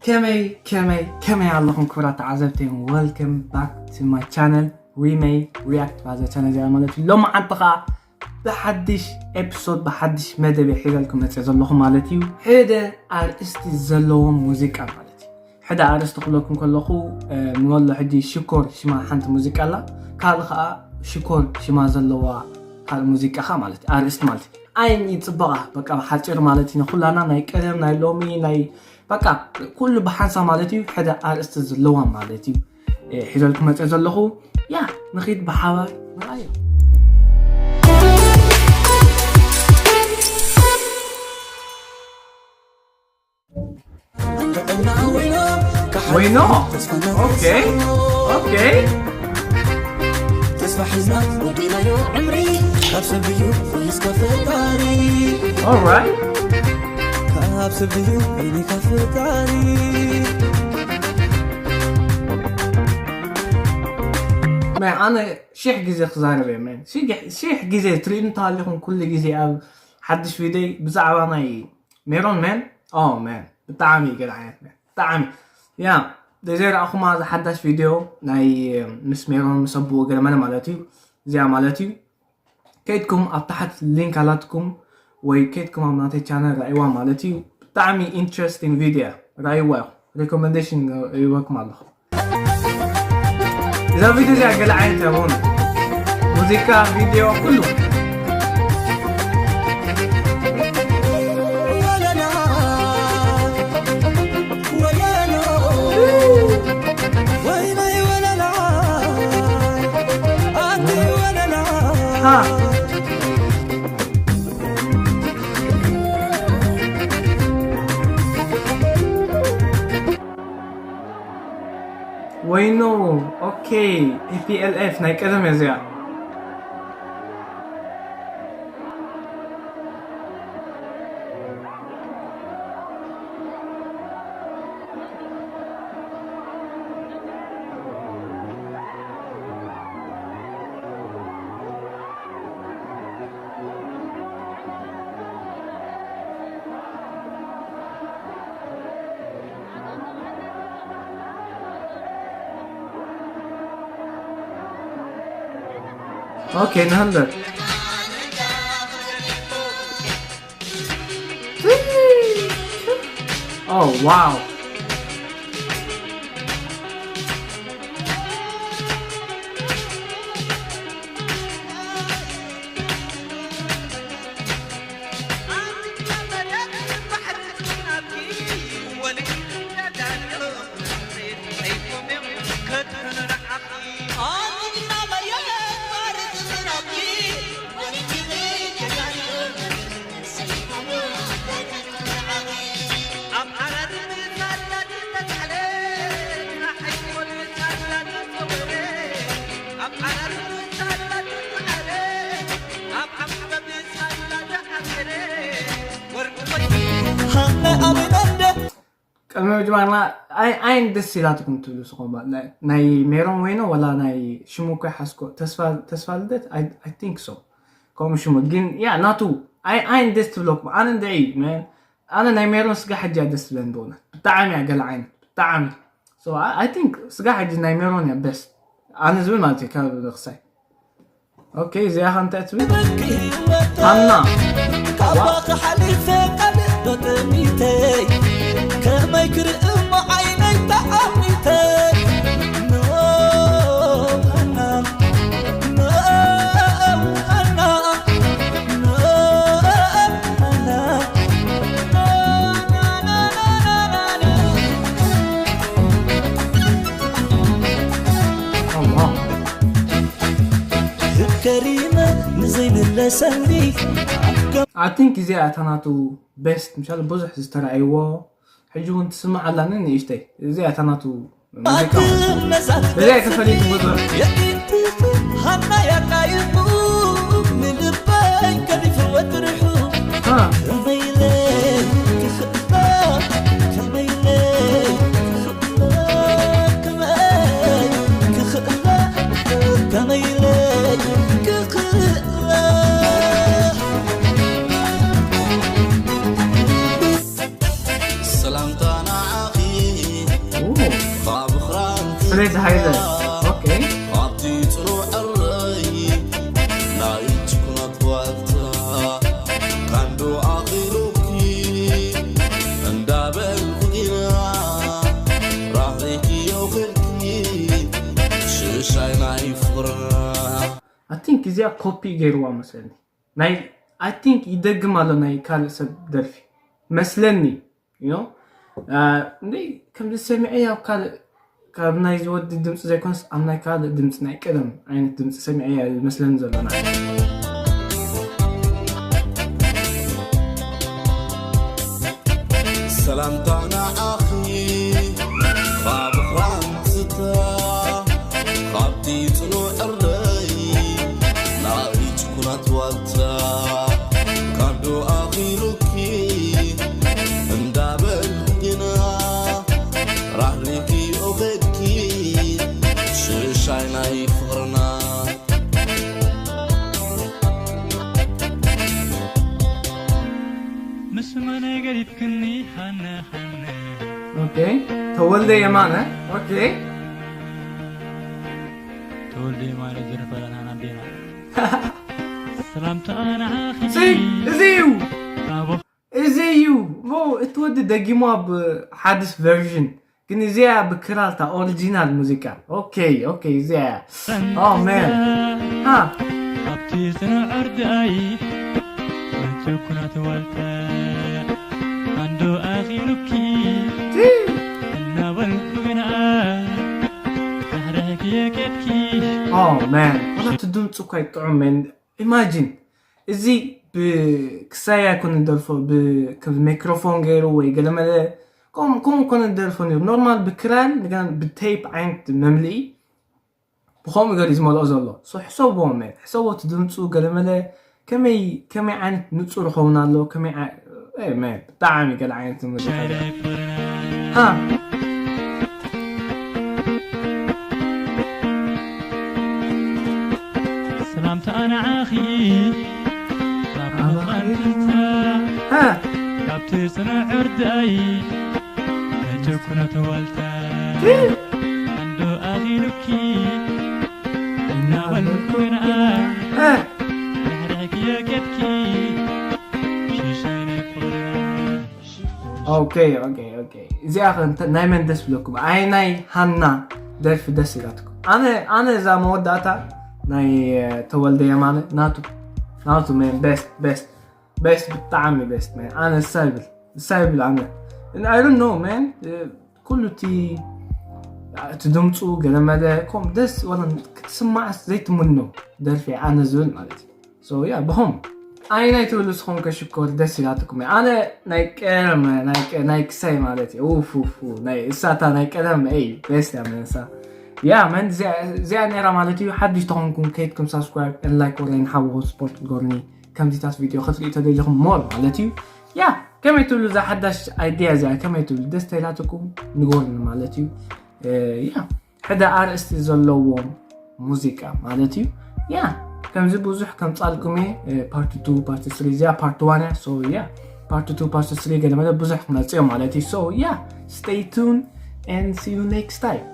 ከመይ ከመይ ከመይ ኣለኹም ክቡራት ተዓዘብተይ? Welcome back to my channel, Remay React ባዘ ቻነል እዚኣ ማለት እዩ። ሎማዓንቲ ኸዓ ብሓድሽ ኤፒሶድ፣ ብሓድሽ መደብ እየ ሒዘልኩም መፅእ ዘለኹ ማለት እዩ። ሕደ ኣርእስቲ ዘለዎም ሙዚቃ ማለት እዩ። ሕደ ኣርእስቲ ክብለኩም ከለኹ፣ ንበሎ ሕጂ ሽኮር ሽማ ሓንቲ ሙዚቃ ኣላ፣ ካልእ ኸዓ ሽኮር ሽማ ዘለዋ ካልእ ሙዚቃ ኸዓ ማለት እዩ። ኣርእስቲ ማለት እዩ። ኣይን እዩ ፅበቓ፣ በቃ ብሓፂር ማለት እዩ። ንኩላና ናይ ቀደም ናይ ሎሚ ናይ በቃ ኩሉ ብሓንሳ ማለት እዩ። ሕደ ኣርእስቲ ዘለዋ ማለት እዩ። ሒዘልኩም መፅእ ዘለኹ፣ ያ ንኺድ ብሓባር ንርኣዮ። ወይኖ። ኦኬ፣ ኦኬ። ተስፋ ሒዝና ወዲናዮ ዕምሪ ካብ ሰብ ድዩ ወይስ ካብ ፈጣሪ? Alright። ካብ ሰብ ድዩ ወይኒ ካብ ፈጣሪ? ማይ ኣነ ሽሕ ግዜ ክዛረብ እየ ማን። ሽሕ ሽሕ ግዜ ትርእዩ እንተሃሊኹም ኩሉ ግዜ ኣብ ሓድሽ ቪድዮ ብዛዕባ ናይ ሜሮን ማን። ኦ ማን ብጣዕሚ ገለ ዓይነት ማን ብጣዕሚ ያ ዘይረኣኹማ ዝሓዳሽ ቪድዮ ናይ ምስ ሜሮን ምስ ኣቦኡ ገለመለ ማለት እዩ። እዚኣ ማለት እዩ። ከይድኩም ኣብ ታሕት ሊንክ ኣላትኩም ወይ ከይድኩም ኣብ ናተይ ቻነል ራእይዋ ማለት እዩ። ብጣዕሚ ኢንትረስቲንግ ቪድዮ ራእይዋ ኢኹም። ሪኮመንዴሽን ይበኩም ኣለኹ። እዛ ቪድዮ እዚኣ ገለ ዓይነት እያ ሆነ ሙዚቃ ቪድዮ ኩሉ ወይኖ። ኦኬ። ቲ ፒ ኤል ኤፍ ናይ ቀደም እያ እዚኣ። ኦኬ ንሃንደር። ኦ ዋው። ቅድሚ ምጅማርና ኣይ- ኣይን ደስ ኢላትኩም ትብሉ ስኹም ባ- ናይ- ናይ ሜሮን ወይኖ ወላ ናይ ሽሙ እኮ ይሓስኮ ተስፋ ተስፋ ልደት I think so። ከምኡ ሽሙ ግን ያ ናቱ ኣይ- ኣይን ደስ ትብለኩም ኣነ እንድዒ መን ኣነ ናይ ሜሮን ስጋ ሕጂ እያ ደስ ትብለኒ ብእውነት ብጣዕሚ እያ ገለ ዓይነት ብጣዕሚ so I think ስጋ ሕጂ ናይ ሜሮን እያ best ኣነ ዝብል ማለት እዩ ካብ ክሳይ ኦኬ እዚኣ ኸ እንታይ ትብል ሃና ካባኻ ሓሊፈ ካልእ ዶ ጠሚተይ ከመይ ክርኢ እሞ ዓይነይ ተዓሚተይ No ሃና No ሃና No ሃና ከሪመ ንዘይምለሰኒ I think እዚኣ እታ ናቱ best ምሻል ብዙሕ ዝተረኣይዎ ሕጂ እውን ትስማዕ ኣላኒ ንእሽተይ እዚኣ እታ ናቱ ሙዚቃ እዚኣ ተፈሊጡ ብዙሕ የኢትፍ ሃና ያቃይሙ ንልበይ ከሊፍወ ጥርሑ ሃ ከመይለ ክኽእላ ከመይለ ሰላምታ ንዓኺ ሬድ ሃይለ። ኦኬ። ኣብቲ ጽኑዕ ዕረይ ናይ ጭኩናት ዋልታ ካንዶ ኣኺሉኪ እንዳበልኩ ግና ራኺኪ የውኽልኪ ሽሻይ ናይ ፍቕርና I think እዚኣ ኮፒ ገይርዋ መስለኒ። ናይ I think ይደግም ኣሎ ናይ ካልእ ሰብ ደርፊ መስለኒ። You know? እንደ ከምዚ ሰሚዐ ኣብ ካልእ ካብ ናይ ዝወዲ ድምፂ ዘይኮነስ ኣብ ናይ ካልእ ድምፂ ናይ ቀደም ዓይነት ድምፂ ሰሚዐ መስለኒ ዘሎ። ሰላምታ ንዓኺ ካብ ኽራምስታ ካብቲ ጽኑዕ ዕረይ ናይ ጭኩናት ዋልታ ካንዶ ኣኺሉኪ እንዳበልኩ ግና ራህሪኺ ኦኸድኪ ሽሻይ ናይ ፍቕርና ምስ መነ ገዲፍክኒ ሃነ ሃነ ኦኬ። ተወልደ የማነ። ኦኬ። ተወልደ የማነ ዝርፈረና ናዴና ሰላምታ ንዓኺ እዚ እዩ። ኣቦ እዚ እዩ። ሞ እቲ ወዲ ደጊሞ ኣብ ሓድሽ ቨርዥን ግን እዚኣ ብክራር እታ ኦሪጂናል ሙዚቃ። ኦኬ ኦኬ። እዚኣ እያ። Oh man. ሃ ኣብቲ ጽንዕ ዕርዳይ መቸኩና ተዋልተ ኣንዶ ኣኺሉኪ እናበልኩ ግና ዳሕዳሕኪ የኬድኪ Oh man. ወላ እቲ ድምፂ እኳ ይጥዑም man. Imagine እዚ ብክሳይ ኣይኮነ ደርፎ ብክም ማይክሮፎን ገይሩ ወይ ገለመለ ከም ከም ኮነ ደርፎ ነይሩ። ኖርማል ብክራር እንደገና ብቴፕ ዓይነት መምልኢ ብኸምኡ ገይሩ ዝመልኦ ዘሎ። So ሕሰብዎ man. ሕሰብዎ እቲ ድምፁ ገለመለ ከመይ ከመይ ዓይነት ንፁር ይኸውን ኣሎ ከመይ ዓ- እ man ብጣዕሚ ገለ ዓይነት ሙዚቃ ገይሩ። ሃ ሰላምታ ንዓኺ ካብ መቐንታ ሃ ካብቲ ጽኑዕ ዕርዳይ መቸኩና ተዋልታ ኣንዶ ኣኺሉኪ እናበልኩ ግና ሃ ድሕድሕኪ የኬድኪ ሽሻይ ናይ ፍቕርና ኦኬ ኦኬ ኦኬ። እዚኣ ከ እንተ- ናይ መን ደስ ብለኩም? ኣይ ናይ ሃና ደርፊ ደስ ኢላትኩም? ኣነ ኣነ እዛ መወዳእታ ናይ እ፣ ተወልደ የማነ ናቱ ናቱ man best best best ብጣዕሚ best man። ኣነ እሳ ይብል እሳ ይብል ኣነ I don't know man። እ፣ ኩሉ እቲ እቲ ድምፁ ገለመለ ከም ደስ ወላ ክትስማዕ ዘይትምኖ ደርፊ ኣነ ዝብል ማለት እዩ። So yeah ብኹም ኣይ ናይ ትብሉ ስኹም ከሽኮር ደስ ኢላትኩም እየ። ኣነ ናይ ቀደም ናይ ቀ- ናይ ክሳይ ማለት እዩ። ኡፍ ኡፍ ኡፍ፣ ናይ እሳታ ናይ ቀደም ይ ቤስት እያ መንሳ። Yeah man እዚኣ እዚኣ ነይራ ማለት እዩ። ሓድሽ ተኾንኩም ከይድኩም ሳብስክራይብ ን ላይክ ወላ ንሓወኹ ስፖርት ትገብሩኒ ከምዚታት ቪድዮ ክትርኢ ተደሊኹም ሞር ማለት እዩ። Yeah ከመይ ትብሉ እዛ ሓዳሽ ኣይድያ እዚኣ ከመይ ትብሉ ደስ ተይላትኩም ንገሩኒ ማለት እዩ። Yeah ሕደ ኣርእስቲ ዘለዎም ሙዚቃ ማለት እዩ። Yeah ከምዚ ብዙሕ ከምጻልኩም እየ። ፓርት ቱ ፓርት ስሪ እዚኣ ፓርት ዋን እያ። So yeah ፓርት ቱ ፓርት ስሪ ገለ መለ ብዙሕ ክመጽእ እዮም ማለት እዩ። So yeah stay tuned and see you next time.